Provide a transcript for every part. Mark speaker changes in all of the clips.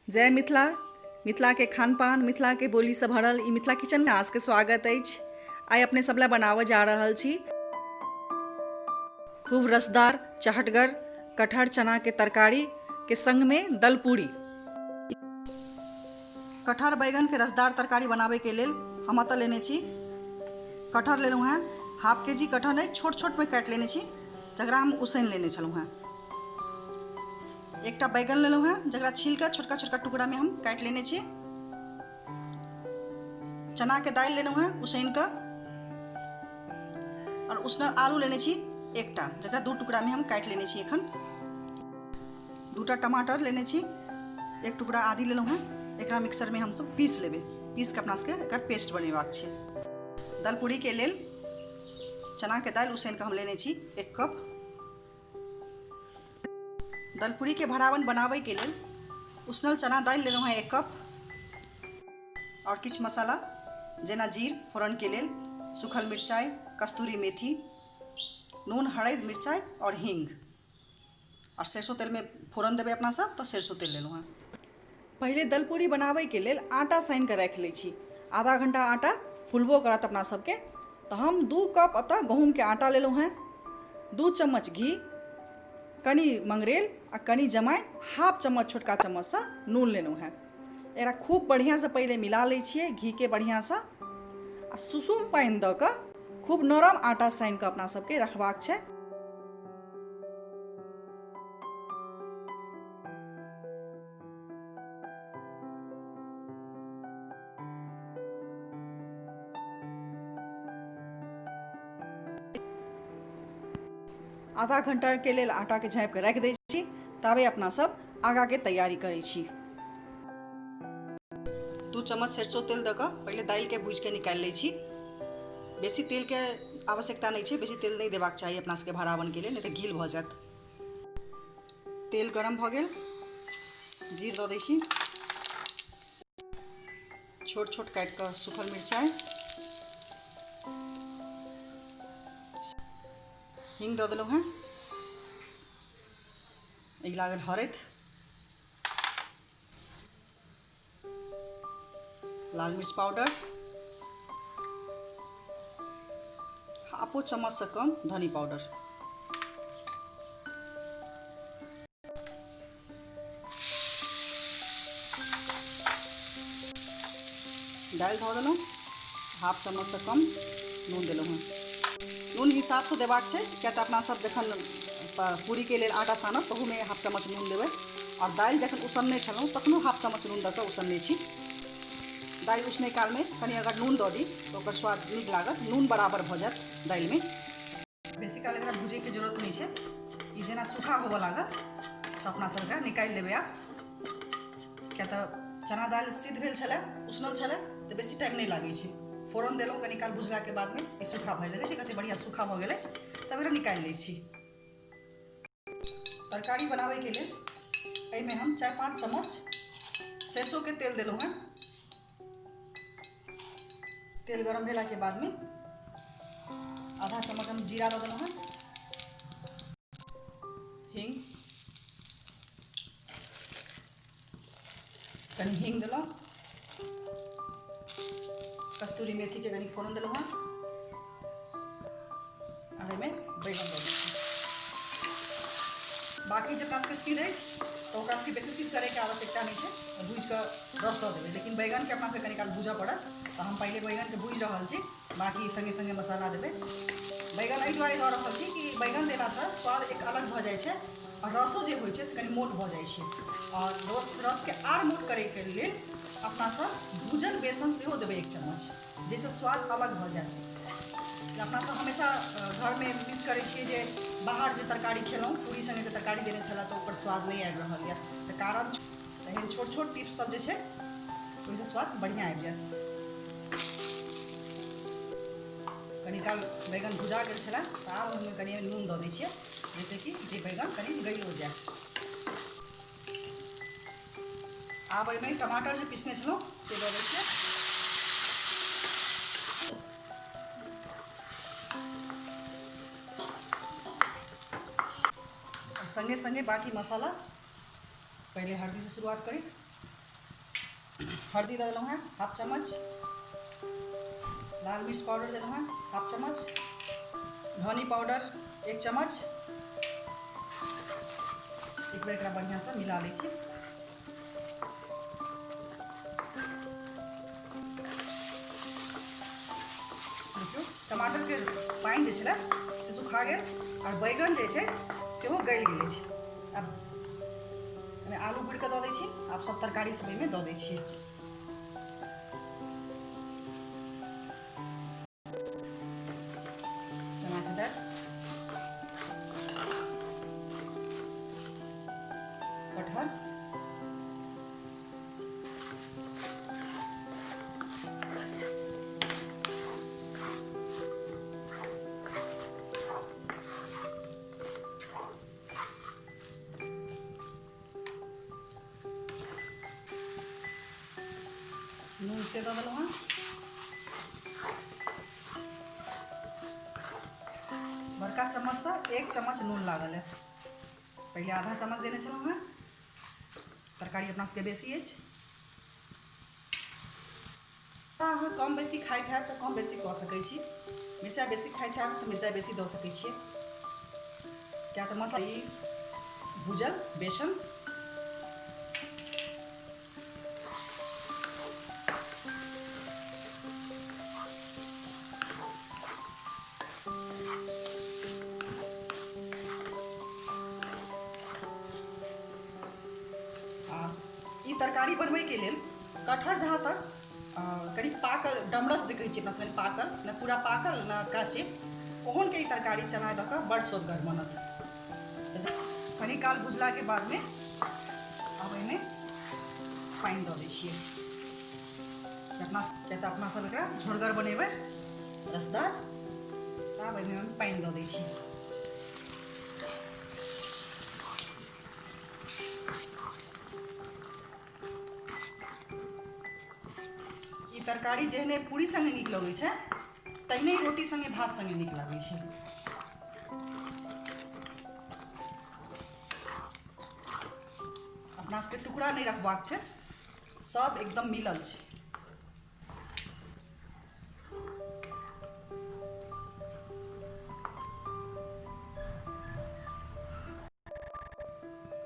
Speaker 1: जय मिथिला। मिथिला के खान पान, मिथिला के बोली से भरल ई मिथिला किचन में आज के स्वागत अछि। आइ अपने सब ला बनाबऽ जा रहल छी खूब रसदार चहटगर कटहर चना के तरकारी के संग में दलपूरी। कटहर बैगन के रसदार तरकारी बनाबे के लेल हम एतऽ लेने छी कटहर लेलहुँ हेँ, हाफ के जी कटहर नहि, छोट छोट में काटि लेने छी, जकरा हम उसनि लेने छलहुँ हेँ। एकटा बैगन लेलहुँ हेँ, जकरा छील कऽ छोटका छोटका टुकड़ा में हम काटि लेने छी। चना के दालि लेलहुँ हेँ उसनि कऽ, और उसनल आलू लेने छी एकटा, जकरा दू टुकड़ा में हम काटि लेने छी। एखन दूटा टमाटर लेने छी, एक टुकड़ा आदि लेलहुँ हेँ। एकरा मिक्सर में हमसब पीस लेबै, पीस कऽ अपना सबके एकर पेस्ट बनेबाक छै। दलपूरी के लेल चना के दालि उसनि कऽ हम लेने छी 1 कप। दलपूरी के भरावन बनाबै के लेल उसनल चना दालि लेलहुँ हेँ 1 कप, और किछु मसाला जेना जीर फोरन के लेल, सूखल मिरचाइ, कस्तूरी मेथी, नून, हरदि, मिरचाइ और हींग, और सरसों तेल में फोरन देबै अपना सब, तऽ सरसों तेल लेलहुँ हेँ। पहिले दलपूरी बनाबैके लेल आटा सानि कऽ राखि लै छी, आधा घंटा आटा फुलबो करत अपना सबके। तऽ हम 2 कप एतऽ गहूँमके आटा लेलहुँ हेँ, 2 चम्मच घी, कनि मंगरेल आ कनि जमाइन, हाफ चम्मच छोटका चम्मचसँ नून लेलहुँ हेँ। एकरा खूब बढ़िआँसँ पहिले मिला लै छियै घीके बढ़िआँसँ, आ सुसुम पानि दऽ कऽ खूब नरम आटा सानि कऽ अपना सबके रखबाक छै। आधा घंटा के लेल आटा के झाँपि के राखि दै छी, ताबे अपना सब आगा के तैयारी करै छी। 2 चम्मच सरसों तेल दऽ कऽ पहिले दालि के भूजि के निकालि लै छी। बेसी तेल के आवश्यकता नहि छै, बेसी तेल नहि देबाक चाही अपना सबके भरावन के लेल, नहि तऽ गील भऽ जायत। तेल गरम भऽ गेल, जीर दऽ दै छी, छोट छोट काटि कऽ सूखल मिरचाइ, हींग दऽ देलहुँ हेँ, एहि लागल हरैद, लाल मिर्च पाउडर, हाफो चम्मच से कम धनी पाउडर। दालि धऽ देलहुँ, हाफ चम्मच से कम नून देलहुँ हेँ। नून हिसाबसँ देबाक छै, किया तऽ अपना सब जखन पूरीके लेल आटा सानब तहूमे हाफ चम्मच नून देबै, आओर दालि जखन उसनने छलहुँ तखनो हाफ चम्मच नून दऽ कऽ उसनने छी। दालि उसनै कालमे कनि अगर नून दऽ दी तऽ ओकर स्वाद नीक लागत, नून बराबर भऽ जायत दालिमे। बेसी काल एकरा भुजैके जरूरत नहि छै, ई जेना सूखा होबऽ लागत तऽ अपना सब एकरा निकालि लेबै आब, किया तऽ चना दालि सिद्ध भेल छलै, उसनल छलै, तऽ बेसी टाइम नहि लागै छै। फोरन देलहुँ, कनि काल भुजलाके बादमे ई सूखा भऽ जाइ छै। कतेक बढ़िआँ सूखा भऽ गेल अछि, तब एकरा निकालि लै छी। तरकारी बनाबैके लेल एहिमे हम 4-5 चम्मच सरसोंके तेल देलहुँ हेँ। तेल गरम भेलाके बादमे आधा चम्मच हम जीरा दऽ देलहुँ हेँ, हींग, कनि हींग देलहुँ, कस्तूरी मेथीके कनि फोरन देलहुँ हेँ, और एहिमे बैगन दऽ दै छी। बाकी जे अपना सबके सिद्ध अछि तऽ ओकरा सबके बेसी सिद्ध करैके आवश्यकता नहि छै, भूजि कऽ रस दऽ देबै, लेकिन बैगनके अपना सबके कनि काल भूजऽ पड़त। तऽ हम पहिले बैगनके भूजि रहल छी, बाकी सङ्गे सङ्गे मसाला देबै। बैगन एहि दुआरे दऽ रहल छी कि बैगन देलासँ स्वाद एक अलग भऽ जाइ छै, आओर रसो जे होइ छै से कनि मोट भऽ जाइ छै। आओर रसके आर मोट करैके लेल अपना सब भूजल बेसन सेहो देबै 1 चम्मच, जाहिसँ स्वाद अलग भऽ जायत। अपना सब हमेशा घरमे मिस करै छियै जे बाहर जे तरकारी खेलहुँ, पूरी सङ्गे जे तरकारी देने छलए तऽ ओकर स्वाद नहि आबि रहल यऽ, तऽ कारण एहन छोट छोट टिप्स सब जे छै ओहिसँ स्वाद बढ़िआँ आबि जायत। कनि काल बैगन भुजा गेल छलै तऽ आब ओहिमे कनि नून दऽ दै छियै, जाहिसँ कि जे बैगन कनि गलियो जाय। आब एहिमे टमाटर जे पीसने छलहुँ से दऽ दै छियै। आओर सङ्गे सङ्गे बाकी मसाला, पहिले हल्दीसँ शुरुआत करी, हल्दी दऽ देलहुँ हेँ हाफ चम्मच, लाल मिर्च पाउडर देलहुँ हेँ हाफ चम्मच, धनी पाउडर 1 चम्मच। एक बेर एकरा बढ़िआँसँ मिला लै छी। देखियौ टमाटरके पानि जे छलै से सुखा गेल आर बैगन जे छै सेहो गलि गेल अछि। आब एहिमे आलू गुड़ि कऽ दऽ दै छी। आब सब तरकारी सब एहिमे दऽ दै छियै। चनाके दालि, कटहर, नून से दऽ देलहुँ हँ। बड़का चम्मचसँ 1 चम्मच नून लागल है। पहिले आधा चम्मच देने छलहुँ हँ। तरकारी अपना सबके बेसी अछि, तऽ अहाँ कम बेसी खाइत हैब तऽ कम बेसी कऽ सकै छी। मिरचाइ बेसी खाइत हैब तऽ मिरचाइ बेसी दऽ सकै छियै, किया तऽ मसाला ई भूजल बेसन आ ई तरकारी बनबैके लेल कटहर जहाँ तक कनि पाकल डमरस जे कहै छियै अपना सब, कनि पाकल, ने पूरा पाकल ने काँचे, ओहनके ई तरकारी चना दऽ कऽ बड्ड सोदगर बनत। कनि काल भुजलाके बादमे आब एहिमे पानि दऽ दै छियै। अपना किया तऽ अपना सब एकरा झोरगर बनेबै, रसदार, तऽ आब एहिमे हम पानि दऽ दै छियै। ई तरकारी जेहने पूरी संगे नीक लगै छै तहिने रोटी संगे भात संगे नीक लगै छै। अपना सबके टुकड़ा नहि रखबाक छै, सब एकदम मिलल छै।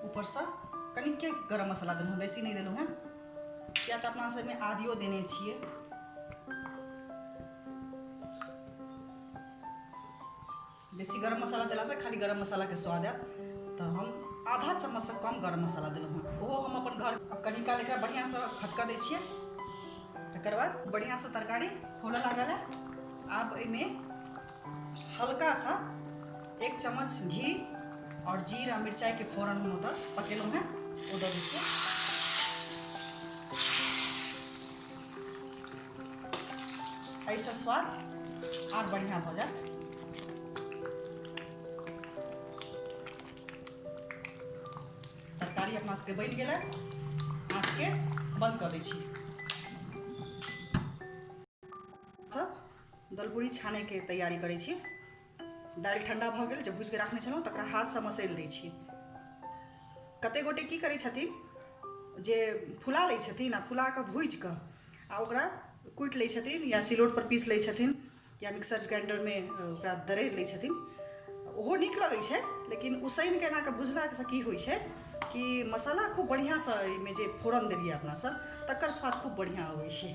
Speaker 1: ऊपरसँ कनिके गरम मसाला देलहुँ, बेसी नहि देलहुँ हेँ, किया तऽ अपना सबमे आदियो देने छियै। बेसी गरम मसाला देलासँ खाली गरम मसालाके स्वाद आयत, तऽ हम आधा चम्मचसँ कम गरम मसाला देलहुँ हेँ, ओहो हम अपन घर। आब कनि काल एकरा बढ़िआँसँ खदकऽ दै छियै। तकर बाद बढ़िआँसँ तरकारी फूलऽ लागल है। आब एहिमे हल्का सा 1 चम्मच घी और जीरा मिरचाई के फोरन हम ओतऽ पकेलहुँ हेँ, ओ दऽ दै छियै। एहिसँ स्वाद आर बढ़िआँ भऽ जायत। तरकारी अपना सबके बनि गेलै। आँचके बंद कऽ दै छी। सब दलपूरी छानैके तैयारी करै छी। दालि ठंडा भऽ गेल जे भुजिके राखने छलहुँ तकरा हाथसँ मसैल दै छी। कते गोटे की करै छथिन जे फुला लै छथिन आ फुला कऽ भुजि कऽ आ ओकरा कुटि लै छथिन या सिलौट पर पीस लै छथिन या मिक्सर ग्राइंडरमे ओकरा दरड़ि लै छथिन, ओहो नीक लगै छै। लेकिन उसैन कऽ एना कऽ भुजलासँ की होइ छै कि मसाला खूब बढ़िआँसँ एहिमे जे फोरन देलियै अपना सब तकर स्वाद खूब बढ़िआँ अबै छै।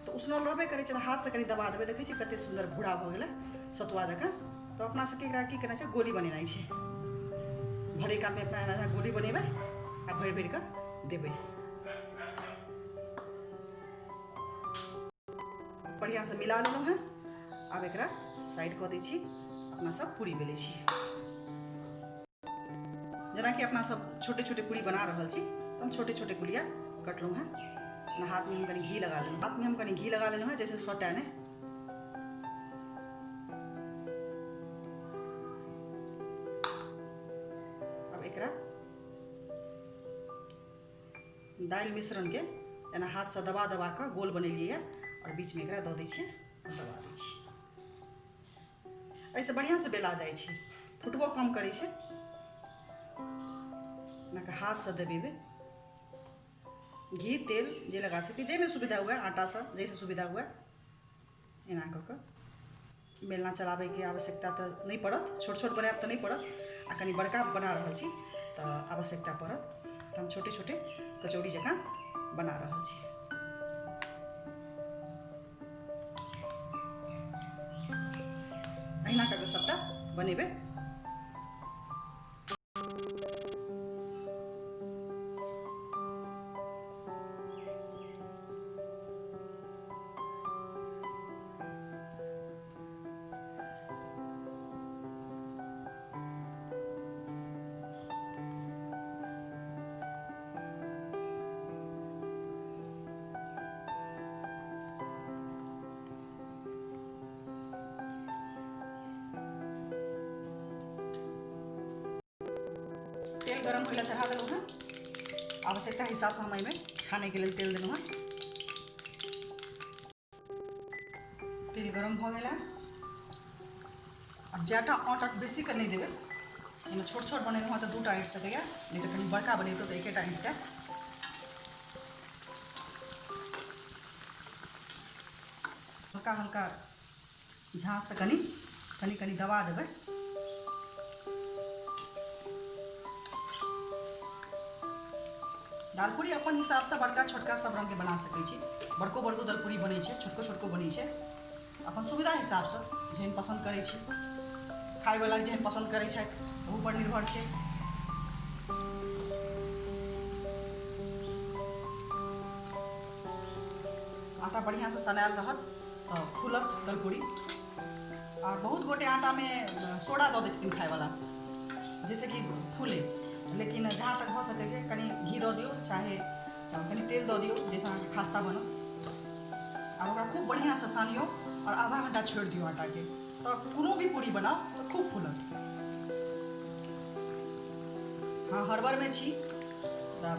Speaker 1: तऽ उसनल रहबे करै छै तऽ हाथसँ कनि दबा देबै, देखै छियै कते सुन्दर भूरा भऽ गेलै सतुआ जकाँ। तऽ अपना सबके एकरा की केनाइ छै, गोली बनेनाइ छै। भरै कालमे अपना एना गोली बनेबै आ भरि भरि कऽ देबै। बढ़िआँसँ मिला लेलहुँ हेँ। आब एकरा साइड कऽ दै छी। अपना सब पूरी बेलै छी। जेनाकि अपना सब छोटे छोटे पूरी बना रहल छी तऽ हम छोटे छोटे गुड़िया कटलहुँ हेँ। अपना हाथमे हम कनि घी लगा लेलहुँ, हाथमे हम कनि घी लगा लेलहुँ हेँ जैसे सटै नहि। आब एकरा दालि मिश्रणके एना हाथसँ दबा दबा कऽ गोल बनेलियै आओर बीचमे एकरा दऽ दै छियै, दबा दै छियै। एहिसँ बढ़िआँसँ बेला जाइ छै, फुटबो कम करै छै। एना कऽ हाथसँ दबेबै। घी तेल जे लगा सकी, जाहिमे सुविधा हुए, आटासँ जाहिसँ सुविधा हुए। एना कऽ कऽ बेलना चलाबैके आवश्यकता तऽ नहि पड़त। छोट छोट बनायब तऽ नहि पड़त, आ कनि बड़का बना रहल छी तऽ आवश्यकता पड़त। तऽ हम छोटे छोटे कचौड़ी जकाँ बना रहल छी। अहिना कऽ कऽ सभटा बनेबै। तेल गरम होइला चढ़ा देलहुँ हँ। आवश्यकता हिसाबसँ हम एहिमे छानैके लेल तेल देलहुँ हँ। तेल गरम भऽ गेल है। आब जएटा आँटा बेसीके नहि देबै। एहिमे छोट छोट बनेलहुँ हँ तऽ 2टा ऐँठि सकैए, नहि तऽ कनि बड़का बनेतहुँ तऽ एकेटा ऐँठितै। हल्का हल्का झाँससँ कनि कनि कनि दबा देबै। दालपूरी अपन हिसाबसँ बड़का छोटका सब रङ्गके बना सकै छी। बड़को बड़को दालपूरी बनै छै, छोटको छोटको बनै छै। अपन सुविधा हिसाबसँ जेहन पसन्द करै छी, खायवला जेहन पसन्द करै छथि ओहूपर निर्भर छै। आटा बढ़िआँसँ सनायल रहत तऽ फूलत दलपूरी। आ बहुत गोटे आटामे सोडा दऽ दै छथिन खायवला, जाहिसँ कि फूले। लेकिन जहाँ तक भऽ सकै छै कनि घी दऽ दियौ, चाहे कनि तेल दऽ दियौ, जाहिसँ अहाँके खास्ता बनत। आ ओकरा खूब बढ़िआँसँ सानियौ आओर आधा घण्टा छोड़ि दियौ आटाके, तऽ कोनो भी पूरी बनाउ तऽ खूब फूलत। हँ, हड़बड़मे छी तऽ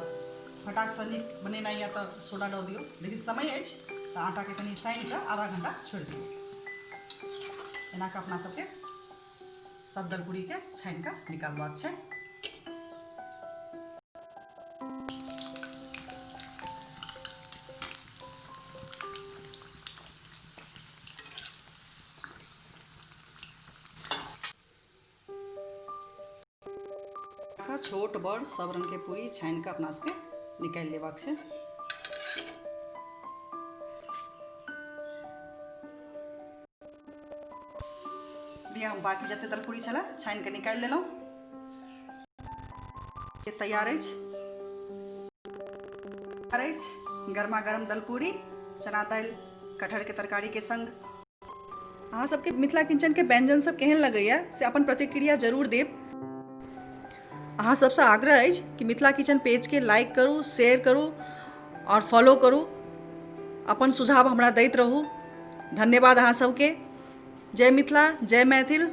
Speaker 1: फटाकसँ नीक बनेनाइ यऽ तऽ सोडा दऽ दियौ, लेकिन समय अछि तऽ आटाके कनि सानि कऽ आधा घण्टा छोड़ि दियौ। एना कऽ अपना सबके सब दलपूरीके छानि कऽ निकालबाक छै। छोट बड़ सब रङ्गके पूरी छानि कऽ अपना सबके निकालि लेबाक छै। लिअ, हम बाकी जते दलपूरी छलै छानि कऽ निकालि लेलहुँ। तैयार अछि गरमा गरम दलपूरी चना दालि कटहरके तरकारीके संग। अहाँ सबके मिथिला किचनके व्यंजन सब केहन लगैया से अपन प्रतिक्रिया जरूर देब। अहाँ सबसँ आग्रह अछि कि मिथिला किचन पेजके लाइक करू, शेयर करू आओर फॉलो करू। अपन सुझाव हमरा दैत रहू। धन्यवाद अहाँ सबके। जय मिथिला, जय मैथिल।